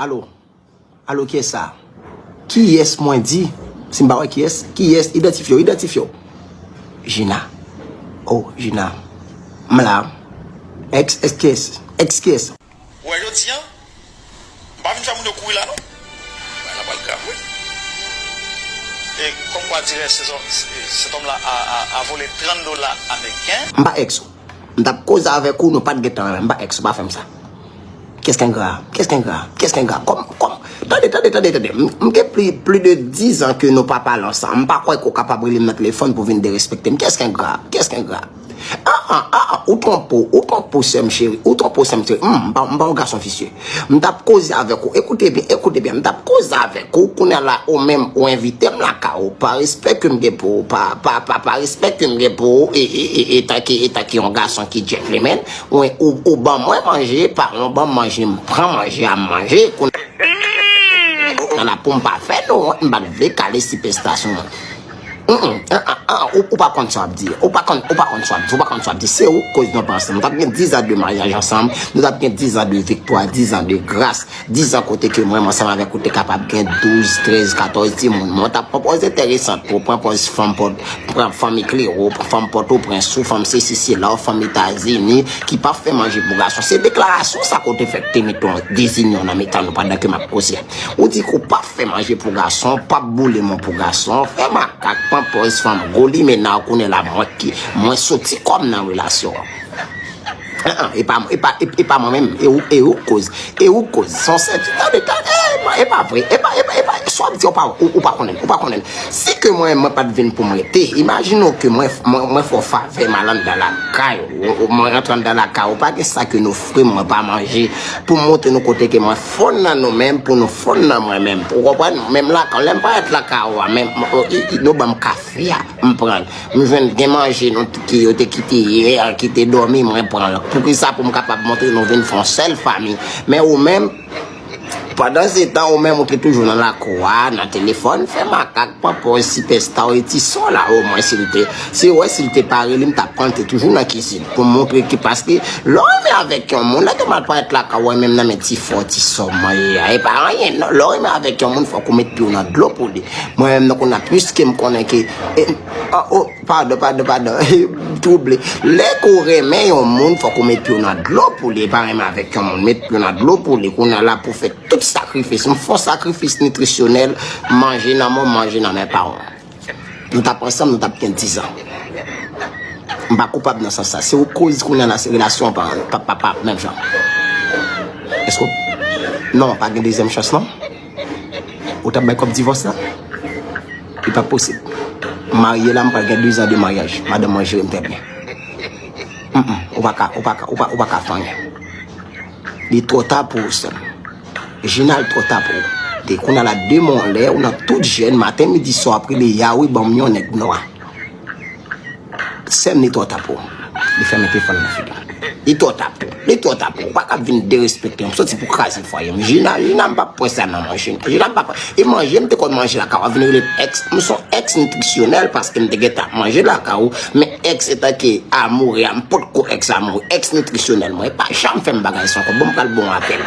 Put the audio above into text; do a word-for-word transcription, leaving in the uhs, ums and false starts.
Alo? Alo, kiyès sa? Kiyès mwen di? Si m pa wè kiyès, kiyès? Idantifye w, idantifye w. Jina. Oh, Jina. M la. Ex, ex kiyès? Ex kiyès? Ou wè jodi a, m pa vin fè moun yo kouri la non. Bagay la pral grav wi. E kòmkwa dirè sezon, sètòm la a, a, a vole trant dola ameriken. M pa ex ou. M t ap koze avèk ou, nou pa t gentan renmen. M pa ex ou, pa fè m sa. Qu'est-ce qu'un gars? Qu'est-ce qu'un gars? Qu'est-ce qu'un gars? Kòm, kòm, tande, tande, tande, tande. M, m gen pli, pli de diz an ke nou pa pale ansanm. M pa kwè ke w kapab rele m nan telefòn pou vin derespekte m. Qu'est-ce qu'un gars? Qu'est-ce qu'un gars? Ah, ah, ah, ah, ou twonpe w, ou twonpe w, sè m cheri, ou twonpe w, sè m cheri. Hmm, m pa, m pa yon gason visye. M t ap koze avèk ou. Ekoute byen, ekoute byen. M t ap koze avèk ou. Kounye a la, ou menm, ou envite m lakay ou. Pa respè ke m gen pou ou, pa, pa, pa, pa respè ke m gen pou ou, e, e, e, etanke, etanke yon gason ki gentleman, ou, ou, ou ban mwen manje, pa, ou ban m manje, m pran manje a, m manje. Kounye a la, pou m pa fè nou wont, m pa t vle kale sipèsta sou mwen. Mm, mm, ah, ah, ah, ou, ou pa konn sa w ap di. Ou pa konn, ou pa konn sa w ap di. Ou pa konn sa w ap di. Se ou k koz nou pa ansanm. Nou t ap gen diz an de maryaj ansanm. Nou t ap gen diz an de viktwa, diz an de gras, diz an kote ke mwen, m ansanm avèk ou, te kapab gen douz, trèz, katòz timoun. Mwen, w t ap pran pòz enteresan pou w pran pòz fanm pòt, pran fanm Klero, fanm Pòtoprens, ou fanm sesi, sela, ou fanm Etazini, ki p ap fè manje pou gason. Se deklarasyon sa kote fèk te mete yon dezinyon nan mitan nou pandan ke m ap koze. Ou di ke w p ap fè manje pou gason, p ap boule mwen pou gason, fè makak, pran pòz fanm gwo limena, kounye a la mwen ki, mwen soti kò m nan relasyon an. Ah, ah, e pa, e pa, e, e pa mwen menm, e ou, e ou koz, e ou koz. Se yon sèti, tande, tande, e pa, e pa vre, e pa, e pa, e pa, sa w ap di, ou pa, ou, ou pa konnen, ou pa konnen. Si ke mwen, mwen pa t vin pou m rete, imajine w ke mwen, mwen, mwen fè w favè, m al anndan lakay ou, ou, mwen rantre anndan lakay ou, pa gen sa ke nou ofri m, mwen pa manje, pou m montre nou kote ke mwen fonn nan nou menm, pou nou fonn nan mwen menm. Ou konprann? Menm lakay, lè m parèt lakay ou a, menm, o, i, i, nou ban m kafe a, m pran l. M jwenn gen manje nou t-, ke yo te kite yè, ki te dòmi, mwen pran l. Poukisa? Pou m kapab montre nou vin fè yon sèl fanmi. Men ou menm, pandan se tan, ou menm, ou te toujou nan lakou a, nan telefòn, fè makak, pran pòz sipèsta, e ti sò la, omwen, si l te, si w wè, si l te pa rele m, t ap pran l, te toujou nan kizin. Pou m montre ke, paske, lè w renmen avèk yon moun, lè ke m al parèt lakay ou a, menm nan men ti fò, ti sò, manje a, e pa anyen, non. Lè w renmen avèk yon moun, fòk ou met pye w nan dlo pou li. Mwen menm, nan kounye a, piske m konnen ke, e, ah, oh, padon, padon, padon, m twouble. Lè ke w renmen yon moun, fòk ou met pye w nan dlo pou li, e pa renmen avèk yon moun, met pye w nan dlo pou li, kounye a la pou fè tout sakrifis. M fè yon sakrifis nitrisyonèl, manje nan men w, manje nan men paran w. Nou t ap ansanm, nou t ap gen diz an. M pa koupab nan sans sa. Se ou koz kounye a la, se relasyon an pa, pa, pa, pa menm jan. Èske w, non, pa gen dezyèm chans, non? Ou t ap bay kòb divòs la? Li pa posib. M marye la, m pral gen de zan de maryaj. Madanm mwen jere m trè byen. Mm, mm, ou pa ka, ou pa ka, ou pa, ou pa ka fè anyen. Li twò ta pou ou, sè m. Jina, li twò ta pou ou. Te kounye a la, demen w lè, ou nan tout jèn, maten, midi, swa, w ap rele Yawe, ban m yon nèg nwa. Sè m, li twò ta pou ou. Li fèmen telefòn nan figi m. Li twò ta pou ou. Li twò ta pou ou. Ou pa ka vin derespekte m. M soti pou kraze fwaye m. Jina, Jina, m p ap pran sa nan men w, Jina. Jina, m p ap pran. E manje, m te konn manje lakay ou a, vin rele m ex. M se yon ex nitrisyonèl paske m te gentan ap manje lakay ou. Men ex etanke amoure a, m potko ex amoure. Ex nitrisyonèl mwen. E pa janm fè m bagay sa ankò. Bon, m pral ba w yon apèl.